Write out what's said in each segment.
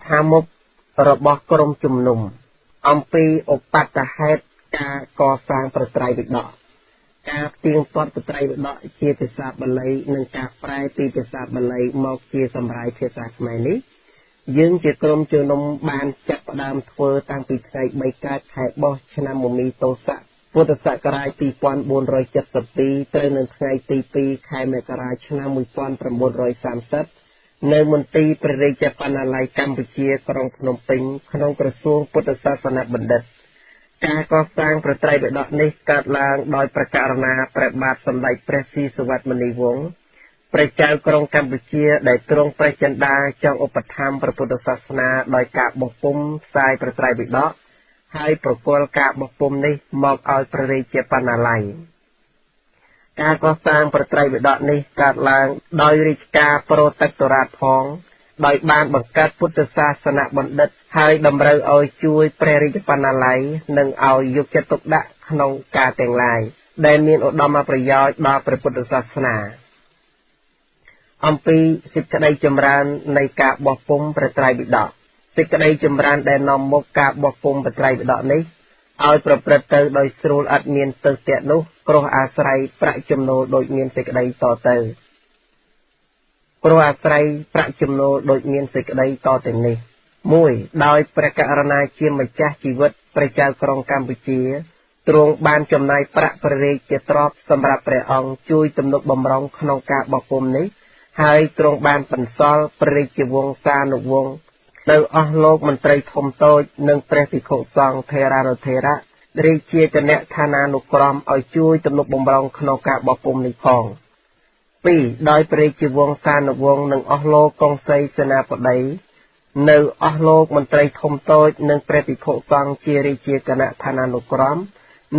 ថាមុខរបស់ក្រុមជំនុំអំពីឧបតហេតុការកសាងព្រះត្រៃបិដកការផ្ទៀងផ្ទាត់ព្រះត្រៃបិដកជាភាសាបាលីនិងការប្រែពីភាសាបាលីមកជាសម្រាយភាសាខ្មែរនេះយើងជាក្រុមជំនុំបានចាប់ផ្ដើមធ្វើតាំងពីថ្ងៃ3កើតខែបោះឆ្នាំមមីទោស័កពុទ្ធសករាជ2472ត្រូវនៅថ្ងៃទី2ខែមករាឆ្នាំ1930នៅមន្ទីរព្រះរាជបណ្ណាល័យកម្ពុជាក្រុងភ្នំពេញក្នុងក្រសួងពុទ្ធសាសនបណ្ឌិតការកសាងព្រះត្រៃបិដកនេះកើតឡើងដោយព្រះករុណាព្រះបាទសម្ដេចព្រះស៊ីសុវត្ថិមុនីវង្សព្រះចៅក្រុងកម្ពុជាដែលទ្រង់ព្រះចិន្តាចង់ឧបត្ថម្ភព្រះពុទ្ធសាសនាដោយការបោះពុម្ពផ្សាយព្រះត្រៃបិដកហើយប្រគល់ការបោះពុម្ពនេះមកឲ្យព្រះរាជបណ្ណាល័យការកសាងព្រះត្រៃបិដកនេះកើតឡើងដោយរាជការប្រូតេកតរ៉ាតផងដោយបានបង្កើតពុទ្ធសាសនបណ្ឌិតហើយតម្រូវឲ្យជួយព្រះរាជបណ្ណាល័យនិងឲ្យយកចិត្តទុកដាក់ក្នុងការទាំងឡាយដែលមានឧត្តមប្រយោជន៍ដល់ព្រះពុទ្ធសាសនាអំពីសេចក្តីចម្រើននៃការបោះពុម្ពព្រះត្រៃបិដកសេចក្តីចម្រើនដែលនាំមកការបោះពុម្ពព្រះត្រៃបិដកនេះឲ្យប្រព្រឹត្តទៅដោយស្រួលឥតមានទើសទាក់នោះព្រោះអាស្រ័យប្រាក់ចំណូលដូចមានសេចក្តីតទៅព្រោះអាស្រ័យប្រាក់ចំណូលដូចមានសេចក្តីតទៅនេះ1ដោយព្រះករុណាជាម្ចាស់ជីវិតព្រះចៅក្រុងកម្ពុជាទ្រង់បានចំណាយប្រាក់ព្រះរាជទ្រព្យសម្រាប់ព្រះអង្គជួយទំនុកបំរុងក្នុងការបោះពុម្ពនេះហើយទ្រង់បានបន្សល់ព្រះរាជវង្សានុវង្សនៅអស់លោកមន្ត្រីធំតូចនិងព្រះភិក្ខុសង្ឃថេរានុថេរៈរាជាគណៈឋានានុក្រមឲ្យជួយទំនុកបំរុងក្នុងការបោះពុម្ពនេះផង2ដោយព្រះរាជវង្សានុវង្សនិងអស់លោកកុងសីសេនាបតីនៅអស់លោកមន្ត្រីធំតូចនិងព្រះភិក្ខុសង្ឃជារាជាគណៈឋានានុក្រម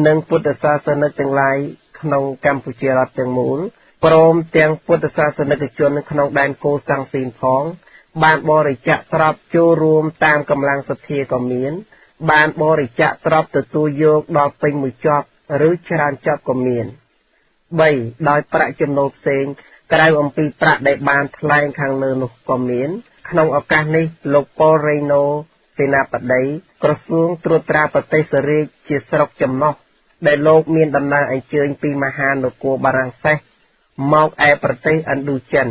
និងពុទ្ធសាសនិកទាំងឡាយក្នុងកម្ពុជារដ្ឋទាំងមូលព្រមទាំងពុទ្ធសាសនិកជនក្នុងដែនកូសាំងស៊ីនផងបានបរិច្ចាគទ្រព្យចូលរួមតាមកម្លាំងសទ្ធាក៏មានបានបរិច្ចាគទ្រព្យទទួលយកដល់ពេញមួយចប់ឬច្រើនចប់ក៏មាន3ដោយប្រាក់ចំណូលផ្សេងក្រៅអំពីប្រាក់ដែលបានថ្លែងខាងលើនោះក៏មានក្នុងឱកាសនេះលោកប៉ុលរេណូសេនាបតីក្រសួងត្រួតត្រាប្រទេសរាជជាស្រុកចំណុះដែលលោកមានដំណើរអញ្ជើញពីមហានគរបារាំងសេសមកឯប្រទេសឥណ្ឌូចិន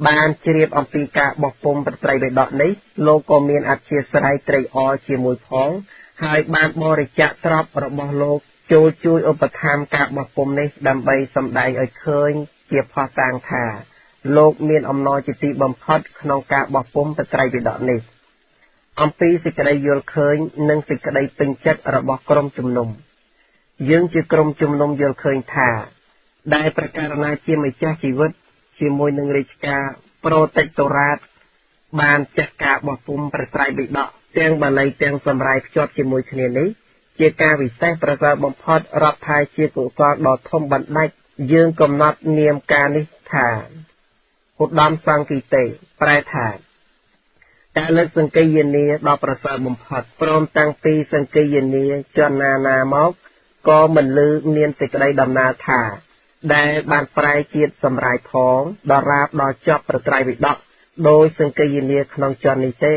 បានជ្រាបអំពីការបោះពុម្ពព្រះត្រៃបិដកនេះលោកក៏មានអធ្យាស្រ័យត្រេកអរជាមួយផងហើយបានបរិច្ចាគទ្រព្យរបស់លោកចូលជួយឧបត្ថម្ភការបោះពុម្ពនេះដើម្បីសម្ដែងឲ្យឃើញជាភស្តុតាងថាលោកមានអំណរជាទីបំផុតក្នុងការបោះពុម្ពព្រះត្រៃបិដកនេះអំពីសេចក្តីយល់ឃើញនិងសេចក្តីពេញចិត្តរបស់ក្រុមជំនុំយើងជាក្រុមជំនុំយល់ឃើញថាដែលព្រះករុណាជាម្ចាស់ជីវិតជាមួយនឹងរាជការប្រូតេកតរ៉ាតបានចាត់ការបោះពុម្ពព្រះត្រៃបិដកទាំងបាលីទាំងសម្រាយភ្ជាប់ជាមួយគ្នានេះជាការវិសេសប្រសើរបំផុតរាប់ថាជាកុសលដ៏ធំបណ្ដាច់យើងកំណត់នាមការនេះថាឧត្តមសង្គីតេប្រែថាការលើកសង្កេយនាដ៏ប្រសើរបំផុតព្រមតាំងពីសង្កេយនាជនណាណាមកក៏មិនលើមានសេចក្តីដំណើរថាដែលបានប្រែជាតិសម្រាយផងដល់រាបដល់ចប់ព្រះត្រៃបិដកដោយសង្កេយនាក្នុងជននេះទេ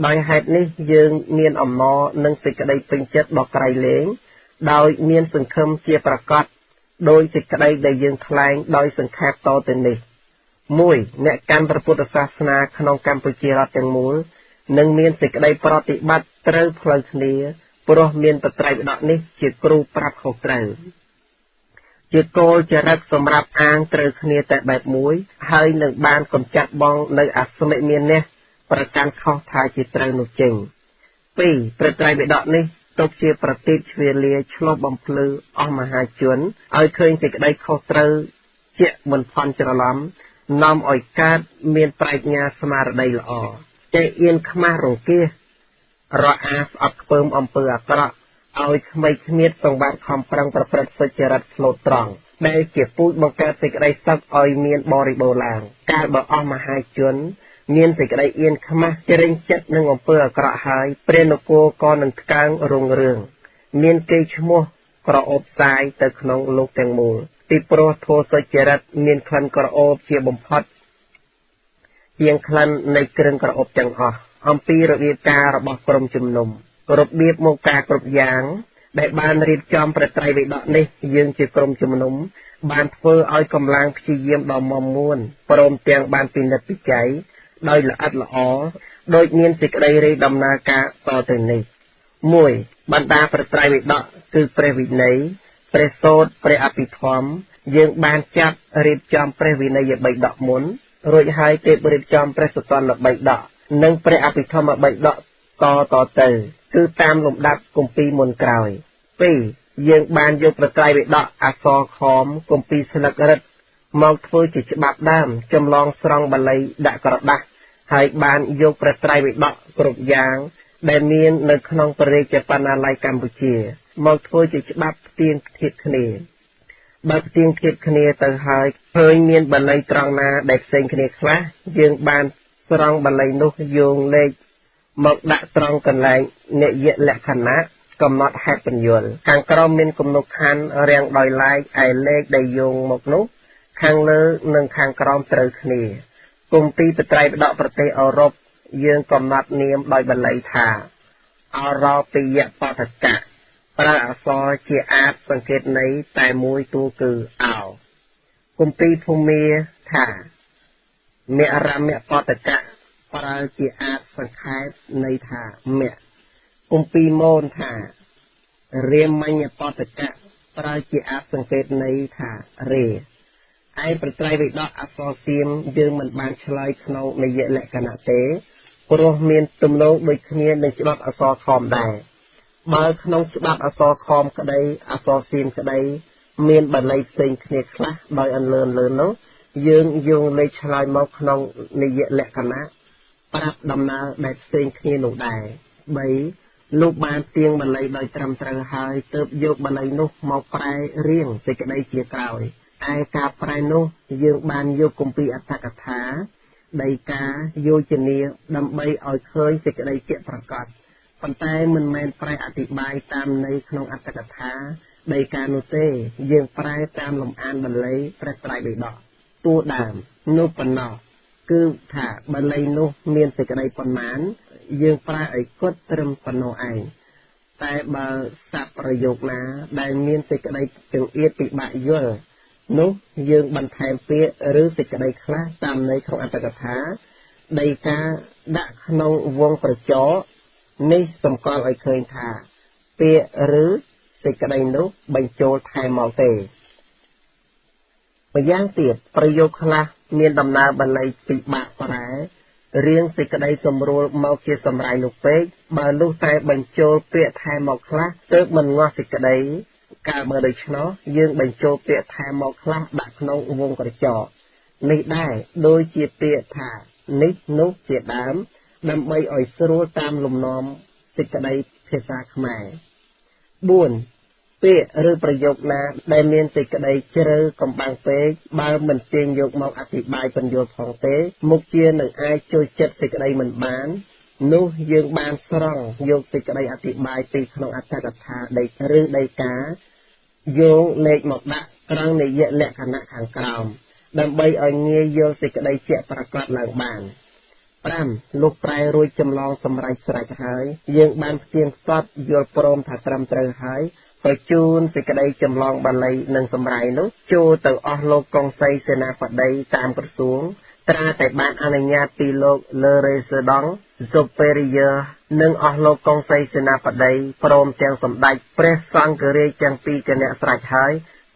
ដោយហេតុនេះយើងមានអំណរនិងសេចក្តីពេញចិត្តដ៏ក្រៃលែងដោយមានសង្ឃឹមជាប្រកបដោយសេចក្តីដែលយើងថ្លែងដោយសង្ខេបតទៅនេះ1អ្នកកាន់ព្រះពុទ្ធសាសនាក្នុងកម្ពុជារដ្ឋទាំងមូលនឹងមានសេចក្តីប្រតិបត្តិត្រូវផ្លូវគ្នាព្រោះមានព្រះត្រៃបិដកនេះជាគ្រូប្រាប់ខុសត្រូវជាគោលចរិតសម្រាប់អាងត្រូវគ្នាតែបែបមួយហើយនឹងបានកំចាត់បងនៅអស្មិមាននេះប្រកាន់ខុសថាជាត្រូវនោះចេញ2ព្រះត្រៃបិដកនេះទុកជាប្រទីបជ្វាលាឆ្លុះបំភ្លឺអស់មហាជនឲ្យឃើញសេចក្តីខុសត្រូវជាមិនផន់ច្រឡំនាំឲ្យកើតមានប្រាជ្ញាស្មារតីល្អចេះអៀនខ្មាស់រង្គៀសរអាស្អប់ខ្ពើមអំពើអាក្រក់ឲ្យក្មេងគ្មៀតសង្វាតខំប្រឹងប្រព្រឹត្តសុចរិតស្លូតត្រង់ដែលជាពូជបង្កើតសេចក្តីសុខឲ្យមានបរិបូរណ៍ឡើងកាលបើអស់មហាជនមានសេចក្តីអៀនខ្មាស់ជ្រេងចិត្តនឹងអំពើអាក្រក់ហើយព្រះនគរក៏នឹងថ្កើងរុងរឿងមានគេឈ្មោះក្រអូបផ្សាយទៅក្នុងលោកទាំងមូលពីព្រោះធម៌សុចរិតមានក្លិនក្រអូបជាបំផុតជាងក្លិននៃគ្រឿងក្រអូបទាំងអស់ អំពីរបៀបការរបស់ក្រុមជំនុំរបៀបមកការគ្រប់យ៉ាងដែលបានរៀបចំព្រះត្រៃបិដកនេះយើងជាក្រុមជំនុំបានធ្វើឲ្យកម្លាំងព្យាយាមដ៏មាំមួនព្រមទាំងបានពិនិត្យពិច័យដោយល្អិតល្អដោយមានសេចក្តីរាយដំណើរការតទៅនេះ1បណ្ដាព្រះត្រៃបិដកគឺព្រះវិន័យព្រះសូត្រព្រះអភិធម្មយើងបានចាប់រៀបចំព្រះវិន័យបិដកមុនរួចហើយទើបរៀបចំព្រះសុតន្តបិដកនិងព្រះអភិធម្មបិដកតទៅគឺតាមលំដាប់គម្ពីរមុនក្រោយ2យើងបានយកព្រះត្រៃបិដកអក្សរខមគម្ពីរស្លឹករឹតមកធ្វើជាច្បាប់ដើមចម្លងស្រង់បាលីដាក់ក្រដាសហើយបានយកព្រះត្រៃបិដកគ្រប់យ៉ាងដែលមាននៅក្នុងព្រះរាជបណ្ណាល័យកម្ពុជាមកធ្វើជាច្បាប់ផ្ទៀងធៀបគ្នាបើផ្ទៀងធៀបគ្នាទៅហើយឃើញមានបាលីត្រង់ណាដែលផ្សេងគ្នាខ្លះយើងបានស្រង់បាលីនោះយោងលេខមកដាក់ត្រង់កន្លែងនិយលក្ខណៈកំណត់ហេតុបញ្យលខាងក្រោមមានគំនុខណ្ឌរាងដោយឡែកឯលេខដែលយោងមកនោះខាងលើនិងខាងក្រោមត្រូវគ្នាគម្ពីរត្រៃបិដកប្រទេសអឺរ៉ុបយើងកំណត់នាមដោយបាលីថាអរោពិយបតកៈប្រើអក្សរជាអាចសង្កេតន័យតែមួយតួគឺអោគម្ពីរភូមាថាមរមបតកៈប្រើជាអាចសង្ខេបន័យថាមៈគម្ពីរមនថារាមញ្ញបតកៈប្រើជាអាចសង្កេតន័យថារេឯប្រត្រៃបិដកអក្សរសៀមយើងមិនបានឆ្លើយក្នុងនិយលក្ខណៈទេព្រោះមានទំនងដូចគ្នានឹងច្បាប់អក្សរខមដែរបើក្នុងច្បាប់អក្សរខមក្តីអក្សរសៀមក្តីមានបាលីផ្សេងគ្នាខ្លះដោយអន្លឿនលឿននោះយើងយោងលេខឆ្លើយមកក្នុងនិយលក្ខណៈប្រាប់ដំណើរដែលផ្សេងគ្នានោះដែរ3លោកបានទៀងបាលីដោយត្រឹមត្រូវហើយទើបយកបាលីនោះមកប្រែរៀងសេចក្តីជាក្រោយឯការប្រែនោះយើងបានយកគម្ពីរអត្ថកថាដីកាយោជនាដើម្បីឲ្យឃើញសេចក្តីជាប្រកបប៉ុន្តែមិនមែនប្រែអធិប្បាយតាមន័យក្នុងអត្ថកថាដីកានោះទេយើងប្រែតាមលំអានបាលីព្រះត្រៃបិដកតួដើមនោះប៉ុណ្ណោះគឺថាបាលីនោះមានសេចក្តីប៉ុន្មានយើងប្រែឲ្យគត់ត្រឹមប៉ុណ្ណោះឯងតែបើស័ព្ទប្រយោគណាដែលមានសេចក្តីចង្អៀតពិបាកយល់នោះយើងបន្ថែមពាក្យឬសេចក្តីខ្លះតាមន័យក្នុងអត្ថកថាដីកាដាក់ក្នុងវងប្រចកនេះសម្គាល់ឲ្យឃើញថាពាក្យឬសេចក្តីនោះបញ្ចូលថែមមកទេម្យ៉ាងទៀតប្រយោគខ្លះមានដំណើរបល័យពិបាកប្រែរៀងសេចក្តីសម្រួលមកជាសម្រាយនោះពេកបើលុះតែបញ្ចូលពាក្យថែមមកខ្លះទើបមិនងាស់សេចក្តីកាលបើដូច្នោះយើងបញ្ចូលពាក្យថែមមកខ្លះដាក់ក្នុងវងក្រចកនេះដែរដូចជាពាក្យថានេះនោះជាដើមដើម្បីឲ្យស្រួលតាមលំនាំសេចក្តីភាសាខ្មែរ4ពាក្យឬប្រយោគណាដែលមានសេចក្តីជ្រៅកំបាំងពេកបើមិនទាញយកមកអធិប្បាយពន្យល់ផងទេមុខជានឹងអាចចូលចិត្តសេចក្តីមិនបាននោះយើងបានស្រង់យកសេចក្តីអធិប្បាយពីក្នុងអត្ថកថាដីឬដីកាយោងលេខមកដាក់ត្រង់និយលក្ខណៈខាងក្រោមដើម្បីឲ្យងាយយល់សេចក្តីជាក់ប្រកបឡើងបាន5លុះប្រែរួចចម្លងសម្រេចស្រេចហើយយើងបានផ្ទៀងផ្ទាត់យល់ព្រមថាត្រឹមត្រូវហើយក៏ជូនសេចក្តីចម្លងបាលីនិងសម្រាយនោះចូលទៅអស់លោកកុងសីសេនាបតីតាមក្រសួងត្រាតែបានអនុញ្ញាតពីលោកលើរេសេដង់សុពេរីយើនិងអស់លោកកុងសីសេនាបតីព្រមទាំងសម្ដេចព្រះសង្ឃរាជទាំងពីរគណៈស្រេចហើយ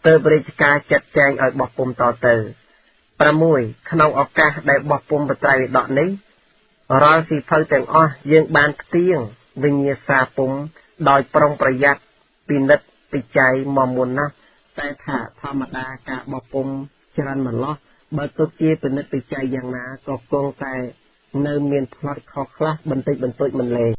ទើបរាជការចាត់ចែងឲ្យបោះពុម្ពតទៅ6ក្នុងឱកាសដែលបោះពុម្ពត្រៃបិដកនេះរាល់សៀវភៅទាំងអស់យើងបានផ្ទៀងវិញ្ញាសាពុម្ពដោយប្រុងប្រយ័ត្នពិនិត្យពិច័យមកមុនណាស់តែថាធម្មតាការបោះពុម្ពច្រើនម្លោះបើទោះជាពិនិត្យពិច័យយ៉ាងណាក៏គង់តែនៅមានផ្លត់ខុសខ្លះបន្តិចបន្តួចមិនលែង